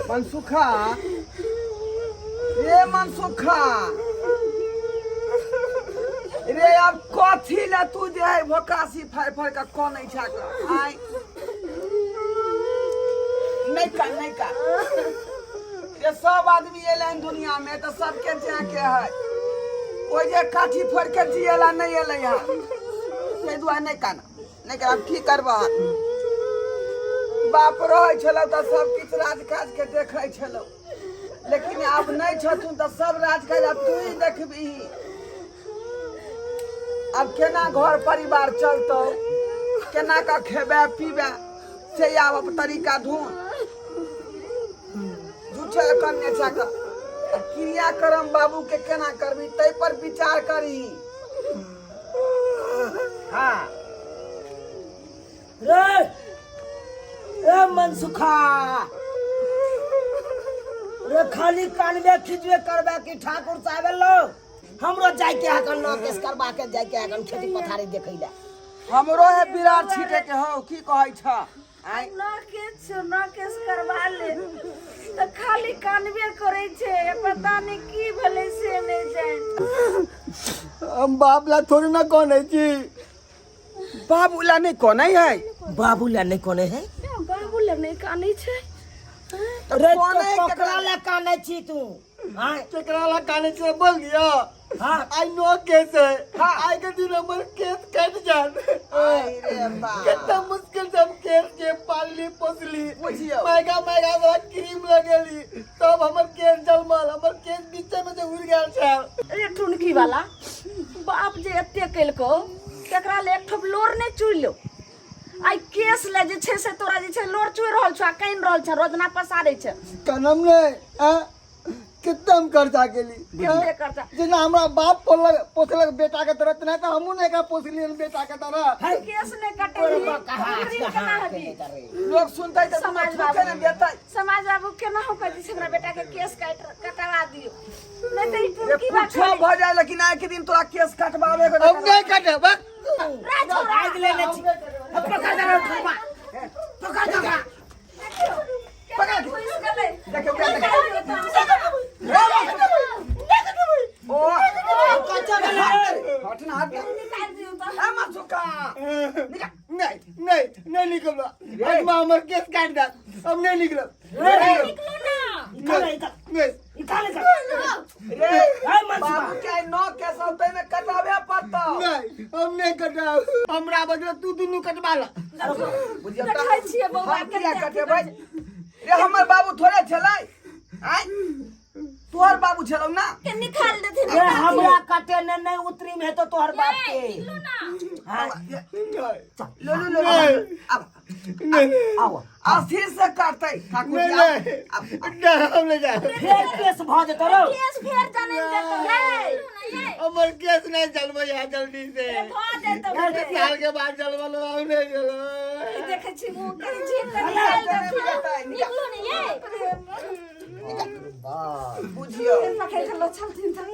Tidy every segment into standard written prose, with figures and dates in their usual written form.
मनसुखा, रे मनसुखा रे, आब कथी ले तू जे है भोकासी फाड़ फाड़ के कनै छा? आय, नहि का, नहि का रे। सब आदमी एलै हन दुनिया में तऽ सबके जाके है। कोई जे काठी फोड़ के जियला नहीं एलै हन। ताहि दुआरे नहि काना, नहि काना। आब की करबह? बाप रहै छलौ तऽ सब किछु राजकाज के देखै छलौ, लेकिन आब नहि छथुन तऽ सब राजकाज आब तू ही देखबही। आब केना घर परिवार चलतौ, केना कऽ खेबै पीबै, से आब तरीका ढूंढ। झूठे कन्ने छा कऽ क्रियाक्रम बाबू के केना करबी, ताहि पर विचार करही। हाँ। रे ए मनसुखा रे, खाली कानबे खिचबे करबे कि ठाकुर साहब एलो? हमरो जाइके हकन, नौ केस करबा के जाइके हकन, खेती पथारी देखै ले। हमरो है बिरार छीटे के हौ। की कहै छ आइ? न किछु, न केस करबा ले तऽ खाली कानबे करै छै। पता नहि की भेलै से नहि जानि। हम बाप ला थोड़ी ना कौन छी। बाबू ला नहि कोनै है? बाबू ले नहि कोने है? बाबू लए नहि कानै छै? तऽ रे कोनै तो केकरा? ककरा ले कानै छी तू? आय? केकरा ला काने छै, बोल दियो। हाँ। I know case है। हाँ। आई के दिन हमर केस कट जात। आई रे बा। कितना मुश्किल से हम केस के पालली पोसली। बुझियौ। महंगा महंगा वाला क्रीम लगेली तब हमर केस जलमल। हमर केस बीचे में से उड़ गेल छै। रे टुनकी वाला, बाप जे एते केलको तकरा ले एक ठोप लोर नहि चुइलो। आइ केस ले जे छै से तोरा जे छै लोर चुइ रहल छौ आ कानि रहल छ, रोजना पसारै छ। कनम ने आ कितना हम कर्जा केली। कते कर्जा? जेना हमरा बाप पोसलक पोसलक बेटा के तरह, तेना तऽ हमहूँ ने एकरा पोसलियन बेटा के तरह। केस नहि कटेली केना हेबी? लोग सुनतै तऽ समाज थूके बाबू ने देतै। समाज बाबू, केना हो कहै छै हमरा बेटा के केस काटि कटवा दियौ, नहि तऽ ई रे टुनकी बा कुछो भऽ जाए, लेकिन आइ के दिन तोरा केस कटवाबे के। हम नहीं कटे बस। रे छोरा। आगि लेने छी। अब पकड़ दे रे ठुमा, पकड़ दे ओकरा। पकड़, घुसि गेलै। देखियौ, देखियौ। ओ कच्चा गेलै रे। हट ना, हट ना। निकालि दियौ तऽ। ए मसुका, निकाल। नहीं नहीं, नहीं निकलब। आज माँ हमर केस काट दे, हम नहीं निकलब। निकलू ना। निकाल निकाल। नहीं। निकाल निकाल। रे ए मनसुखा। बाबू के नौ केस औतै में कटाबे पड़तौ। नहीं, हम नहीं कटाब। हमरा बदले तू दुनू कटवा ला। बुझियौ तऽ। देखै छियै बौआ। हम के किया कटेबै रे? हमर बाबू थोड़े छलै? आँय, तोहर बाबू छलौ ना? के निकाल देथिन। रे, हमरा कटे ने नहीं उतरी में तो तोहर बाप के। निकलू ना। हाँ। लो लो लो, अब नहीं। आओ। अस्थिर से काटतै ठाकुर नहीं। जी। नहीं। आब नहीं, हम नहीं जाए। फेर केस भऽ जेतौ रौ। केस फेर जाने देतौ हे। हमर केस नहीं जलबो यहाँ जल्दी से। धो देतौ। साल के बाद जलबो, हम नहीं जलबो। देखै छी मुँह के झील के निकाल देथिन। निकलू ने ये। बुझियौ। पकड़ के लो चलथिन तऽ।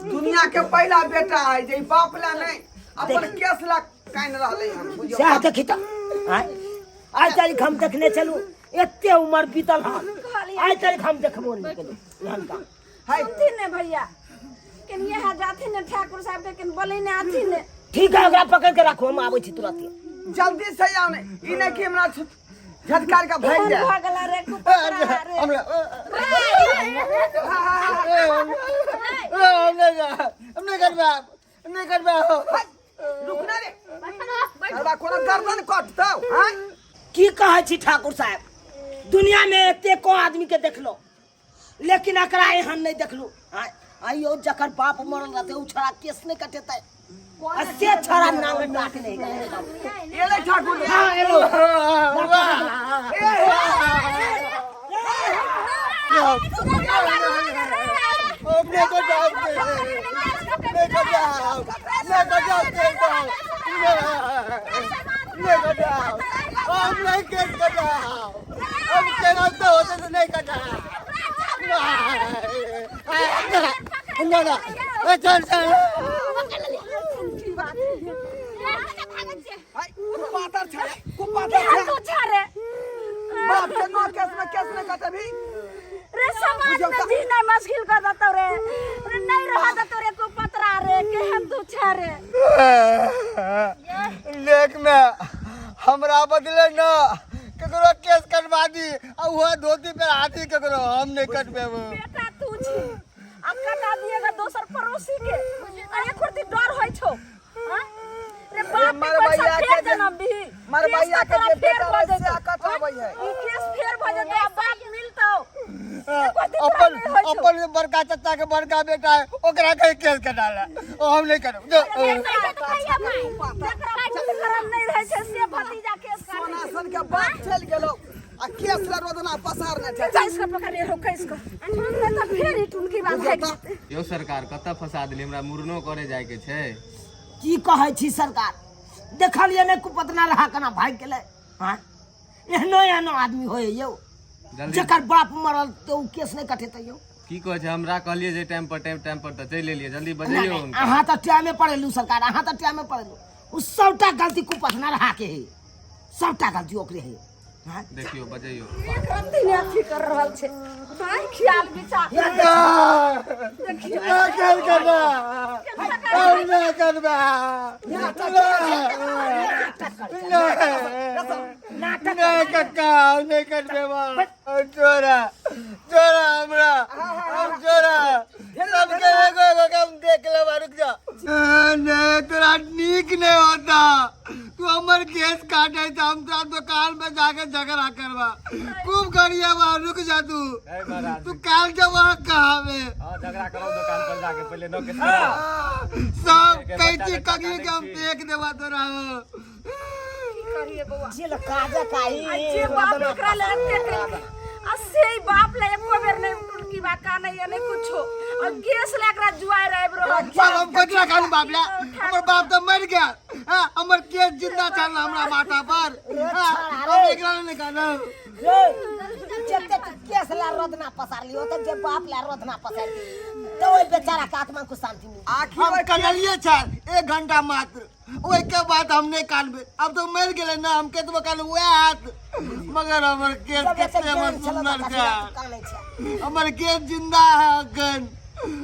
दुनिया के पहिला बेटा है जे बाप ला नहीं, अपन केस ला कान रहलै हन, बुझियौ। सएह देखी तऽ। आँय, आइ तारीख हम देखने छलहुँ, एते उमर बीतल हन, आइ तारीख हम देखबो नहि केलहुँ एहन काम। है। सुनथिन ने भैया, कनिए है जाथिन ने ठाकुर साहब के, कनि बोलै ने आथिन ने। ठीक है, ओकरा पकड़ के राखू, हम आबै छी तुरंत। जल्दी से आओ ने, ई नहीं कि हमरा झटकार के भाग केहन जाए। भऽ गेला रे कुपकड़ा रे? हमरा हम नहीं जाए, हम नहीं कटबा, हम नहीं कटबा। रुक ना रे, करबा कोनो गर्दन कटतौ? हैं, की कहै छी ठाकुर साहब, दुनिया में एते को आदमी के देखलो, लेकिन एकरा एहन नहीं देखलू। आय आइयो, जकर बाप मरल रहते उ छोड़ा केस नहीं कटेतै, आ से छोड़ा नांगट काट नहीं गेलै। एले ठाकुर जी। हाँ, एलो। हम नहीं कटाब, नहीं कटाब, नहीं कटाब, नहीं कटाब, नहीं कटाब। हम नहीं केस कटा, हम केना तो होते तो नहीं कटा। ना ना, ए, चल चल। हाय, कुपातर छै, कुपातर छै। तू छा रे। बाप के नो केस में केस नहीं कटेबी। रे समाज बुझियौ में तऽ- जीना मुश्किल कर देतौ रे, रे नहीं रह देतौ रे को पतरा रे, केहन तू छा रे? लेख में हमरा बदले न केकरो केस कटवा दी आ वह धोती पे हाथी केकरो, हम नहीं कटबेबो। बेटा तू छी आ कटा दिएगा दोसर पड़ोसी के, आ एक खुर्ती डर होइ छौ? हाँ? रे बाप के मरबैया पैसा के फेर जे- जनम भी मरबैया केस तऽ के जे तोरा फेर बेटा भऽ रहै से जेतौ। कटाबै है। ई केस फेर भऽ जेतौ आ बाप मिलतौ। अपन अपन बड़का चाचा के बड़का बेटा है, ओकरा कहीं केस कटा ला, ओ हम नहीं करब जो। जकरा कुल करम नहि रहै छै से भतीजा केस काटै सोना छै। सन के बाप चलि गेलो आ केस ला रोदना पसारने छै। कैस के पकड़े हो, कैस के नहि तऽ फेर ई टुनकी बात भागि जेतै। यौ सरकार, कतऽ फंसा देली हमरा? मुड़नो करे जायके छै। की कहै छी सरकार, देखलियै नहि कुपतना रहा केना भागि गेलै? हाँ, एहनो एहनो आदमी होय यौ। जल्दी। जकर बाप मरल तऽ ओ केस नहि कटेतै यौ? की कहै छै, हमरा कहलियै जे टाइम पर टाइम टाइम पर तऽ चलि एलियै, जल्दी बजैयौ हुनका। अहाँ तऽ टाइमे पर एलहुँ सरकार, अहाँ तऽ टाइमे पर एलहुँ। ओ सबटा गलती कुपतना रहा के है, सबटा गलती ओकरे है। हाँ? देखियौ, बजैयौ। एक रत्ती नहि अथी कर रहल छै, आँय ख्याल विचार। ना केस कटबा, हम नहीं करबा। नाटक। नहीं कक्का, हम नहीं कटबेबा। चोरा चोरा हमरा, हम चोरा सबके एगो एगो के हम देख लेबा, रुक जा। नहीं तोरा नीक नहीं होता, तू हमर केस काटे त हम तोरा दुकान में जाके झगड़ा करबा, खूब करिएबा। रुक जा तू, तू काल जब कहावे। हाँ, झगड़ा करो दुकान पर जाके, पहिले नौ केस सब कैची कगी के हम देख देबा तोरा। की करिए बौआ? जे ल काजक आई। आ जे बाप एकरा ले एते केलकै आ से ही बाप ले एको बेर नहि टुनकी बा कानै या नहि कुछो, आ गैस ले एकरा जुआइ आबि रहल छै। बाप हम कचरा खानु बाप ला? हमर बाप तो मर गया। हाँ, हमर केस जिंदा चल हमरा माथा पर। हाँ, हम एकरा नहीं खाना। रे जतेक केस ला रोदना पसार लियो तऽ जे बाप ला रोदना पसार दी तऽ ओहि बेचारा के आत्मा को शांति मिली। आखिर हम कनलिए छल एक घंटा मात्र, ओहि के बाद हम नहीं कानबे। अब तो मर गेले ना, हम केतबो कानू वएह हाथ, मगर हमर केस जब एते कते हमर ज्ञान छलौ सुंदर तऽ छै। कानै छै। हमर केस जिंदा है अखन,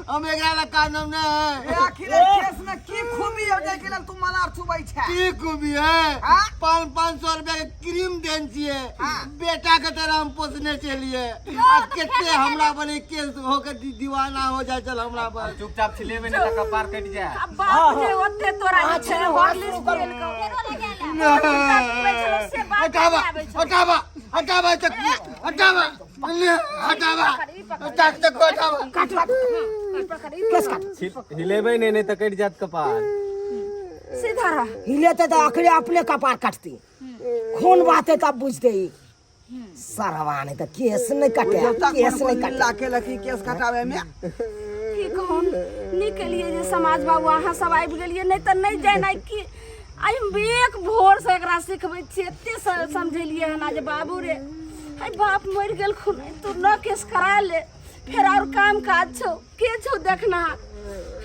हम एकरा ला कानब नहीं। रे आखिर एहि केस में की खूबी हो जाय के लेल तू मलार चुबै छै? की खूबी है? हाँ? 500-500 रुपया के क्रीम देन छियै। हाँ। बेटा के तरह हम पोसने छलियै आ कते हमरा बने केस होके दीवाना हो जाय छल हमरा पर। चुपचाप छिलेबै ने तऽ कपार कटि जाय। आ बाप जे ओते तोरा अहाँ जे छै छिलू, हॉर्लिक्स शुरू करू। पियलकौ से बात हटावा। नहि आबै छौ। हटावा हटावा चक्कू हटावा, हटावा चक चक्कू हटावा। काट, ई पकड़, ई केस पकड़। काट। हिलेबै नहि, नहि तऽ कटि जायत कपार। सीधा रह। हिलेते तऽ अखरे अपने कपार कटती, खून बहते तब बुझते ई सरवा। नहीं तऽ केस नहीं कटे, केस नहीं कटे। ला के लकी केस कटावे में। की कहूँ, नीक केलिए जे समाज बाबू अहाँ सब आबि गेलिए, नहि तऽ नहि जाय की। आइ हम एक भोर से एकरा सिखबै छियै, एते समझेलिए हन जे बाबू रे, हाय बाप मरि गेल खुन, तू न केस करा ले, फेर और काम काज छौ, के छौ देखना।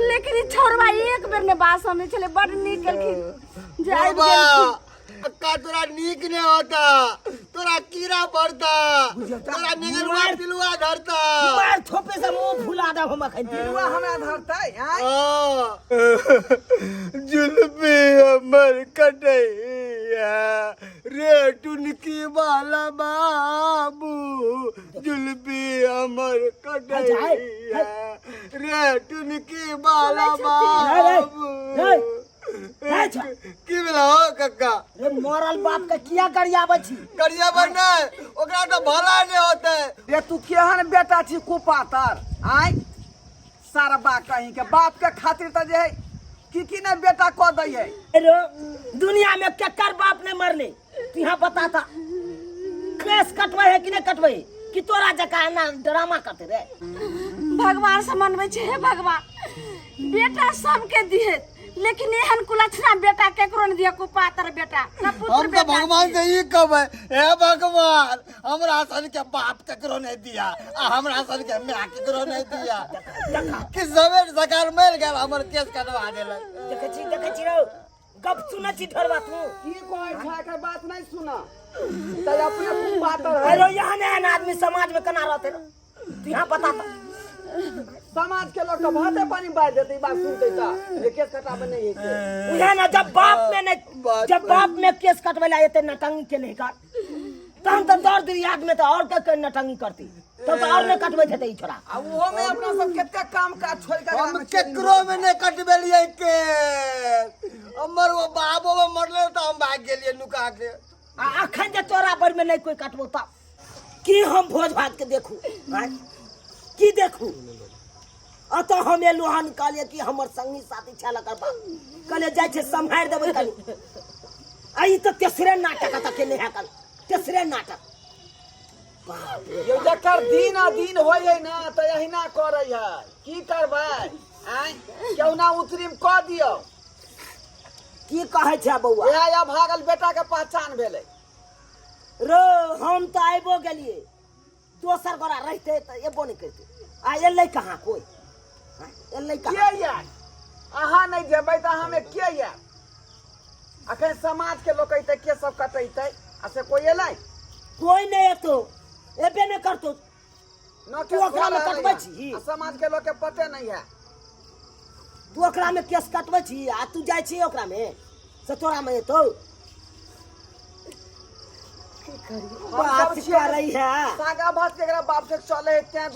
लेकिन ई छौड़वा एक बेर ने बात समझै छलै। बड नीक केलखिन जे आबि गेलखिन। अक्का, तोरा नीक नहीं होता, तोरा कीड़ा पड़ता, तोरा नेंगरुआ पिलुआ धरता। मार थोपे से मुंह फुला देब हम अखन। पिलुआ हमरा धरतै आँय? जुल्फी हमर कटैया रे टुनकी वाला बाबू, जुल्फी हमर कटैया रे टुनकी वाला बाबू। की भेला हो कक्का? रे मरल बाप के किया गरियाबै छी? गरियाबै नहि, ओकरा तऽ भला नहि होतै। रे तू केहन बेटा छी कुपातर आँय? सारबा कहीं के, बाप के खातिर तऽ जे है की की नहि बेटा कऽ दै है। रे दुनिया में केकर बाप ने मरले, तू यहाँ बताता, केस कटबै है कि नहीं कटबै है? कि तोरा जकाँ एना ड्रामा करते रे? भगवान से मनबै छै, हे भगवान, बेटा सबके दिहे, लेकिन एहन कुलक्षणा बेटा केकरो नहि दिया कुपातर बेटा कपुत्र हम तो बेटा भगवान से ई कहबै, हे भगवान, हमरा सन के बाप केकरो नहीं दिया आ हमरा सन के माय केकरो नहीं दिया कि सवेर सकार मर गेल, हमर केस कटवा देलक। देखै छी, देखै छी रौ, गप सुनै छी ढोरबा तू? की कहै छै, एकर बात नहीं सुना तऽ अपने कुपातर है। अरे यहाँ एहन आदमी समाज में केना रहते रौ? तू यहाँ बता तऽ। समाज के लोग तो भाते पानी बाजि देते ई बात सुनते तऽ जे केस कटाबे नहीं है से। उहे ना, जब बाप में नहीं, बात जब बाप में केस कटबै ला एते नटंगी के नहीं कर, तहन तऽ दर्द याद में तऽ और के नटंगी करती, तब तऽ और नहीं कटबैत हेतै ई छोरा। आ ओहो में अपना सब कते काम काज छोड़ के हम केकरो में नहीं कटबेलियै केस। हमर वो बाबो में मरले तऽ हम भागि गेलियै नुका के। आ अखन जे तोरा बर में नहीं कोई कटबो तब की हम भोज भात के देखू? आँय? की देखू? अतः हम एलहुँ हन, कहलियै कि हमर संगी साथी छल एकर बाप, कहलियै जाइ छै सम्हारि देबै कनि। आ ई तऽ तेसरे नाटक एतऽ केने है कल, तेसरे नाटक। बाप रे। यौ, जकर दिन आ दिन होइ है ना तऽ अहिना करै है। की करबै? आँय, केहुना उतरिम कऽ दियौ। की कहै छै बौआ? इएह या भागल बेटा के पहचान भेलै। रो, हम तऽ आबिओ गेलियै, दोसर गोरा रहिते तऽ एबो नहि करिते। आ एलै कहाँ कोइ? आँय, एलै कहाँ? के आयल? अहाँ नहि जेबै तऽ अहाँमे के आयल? अखन समाज के लोक अइतै, के सब कटेतै, आ से कोइ एलै? कोइ नहि एतौ, एबे नहि करतौ। न तू ओकरा में के कटबै छी? आ समाज के लोक के पते नहीं है। तू ओकरा में केस कटबै छी आ तू जाइ छी ओकरा में से तोरा में एतौ? हम बात सब छियै करै है। सागा भात के एकरा बाप से चले है, तें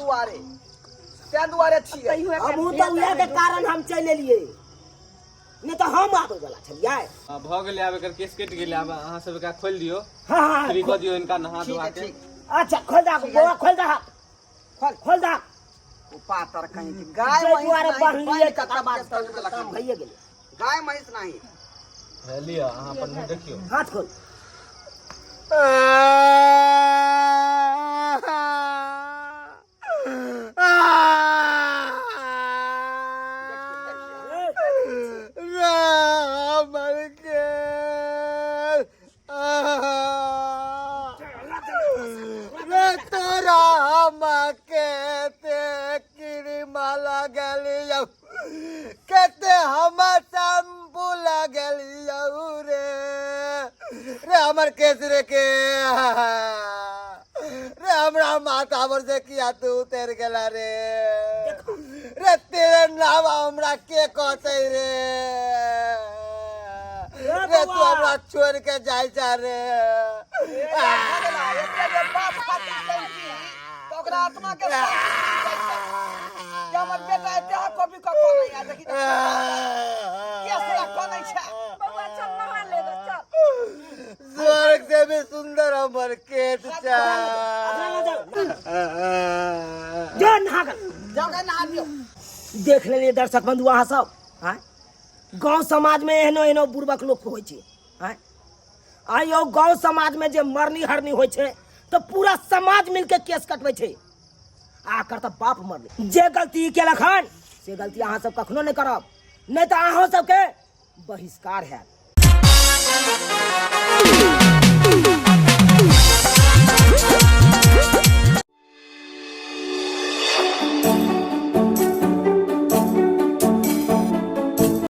दुआरे छियै। तैयो एकर हमहूँ तऽ उएह के कारण हम चलि एलियै, नहि तऽ हम आबै वला छलियै। हाँ, भऽ गेलै, आब एकर केस कटि गेलै। आब अहाँ सब एकरा खोलि दियौ। हाँ हाँ। फ्री कऽ दियौ इनका नहा ठीक धोआ है। के। ठीक। अच्छा, खोल दा बौआ, खोल दा, खोल। खोल दा। ओ पातर कहीं के गाय जै महींस दुआरे नाही, बान्हलियै बान्हि कऽ तकर तब बाद केस कटि देलक। काम भइए गेलै। गाय महींस नहीं। हे लिअ, अहाँ अपन मुँह देखियौ। हाथ खोल। रामर के रे, तोरा हम के ते क्रीमा लगलियौ, कते हम शैम्पू लगलियौ रे। रे हमर केस रे, के रे, हमरा माथा पर से किया तू उतर गेला रे? रे तेरे नाम हमरा के कहते रे? रे तू हमरा छोड़ के जाय जा रे? एते जे बाप खातिर चलती तऽ ओकरा आत्मा के शांति मिल जाइ छै कि हमर बेटा एते कॉपी कऽ कनै आ देखी तऽ केस ला कनै छै। बौआ, चल नहा लेबै, चल। स्वर्ग से भी सुंदर हमर केस छै। जो नहा गेल। जाओ गे, नहा दियौ। देख लेलियै दर्शक बंधु अहाँ सब, आँय, गाँव समाजमे एहनो एहनो बुड़बक लोक होइ छै। आँय, आइयो गाँव समाजमे जे मरनी हरनी होइ छै तऽ पूरा समाज मिलके केस कटबै छै, आ एकर तऽ बाप मरलै। जे गलती ई केलक हन से गलती अहाँ सब कखनो नहि करब, नहि तऽ अहाँ सबके बहिष्कार हैत।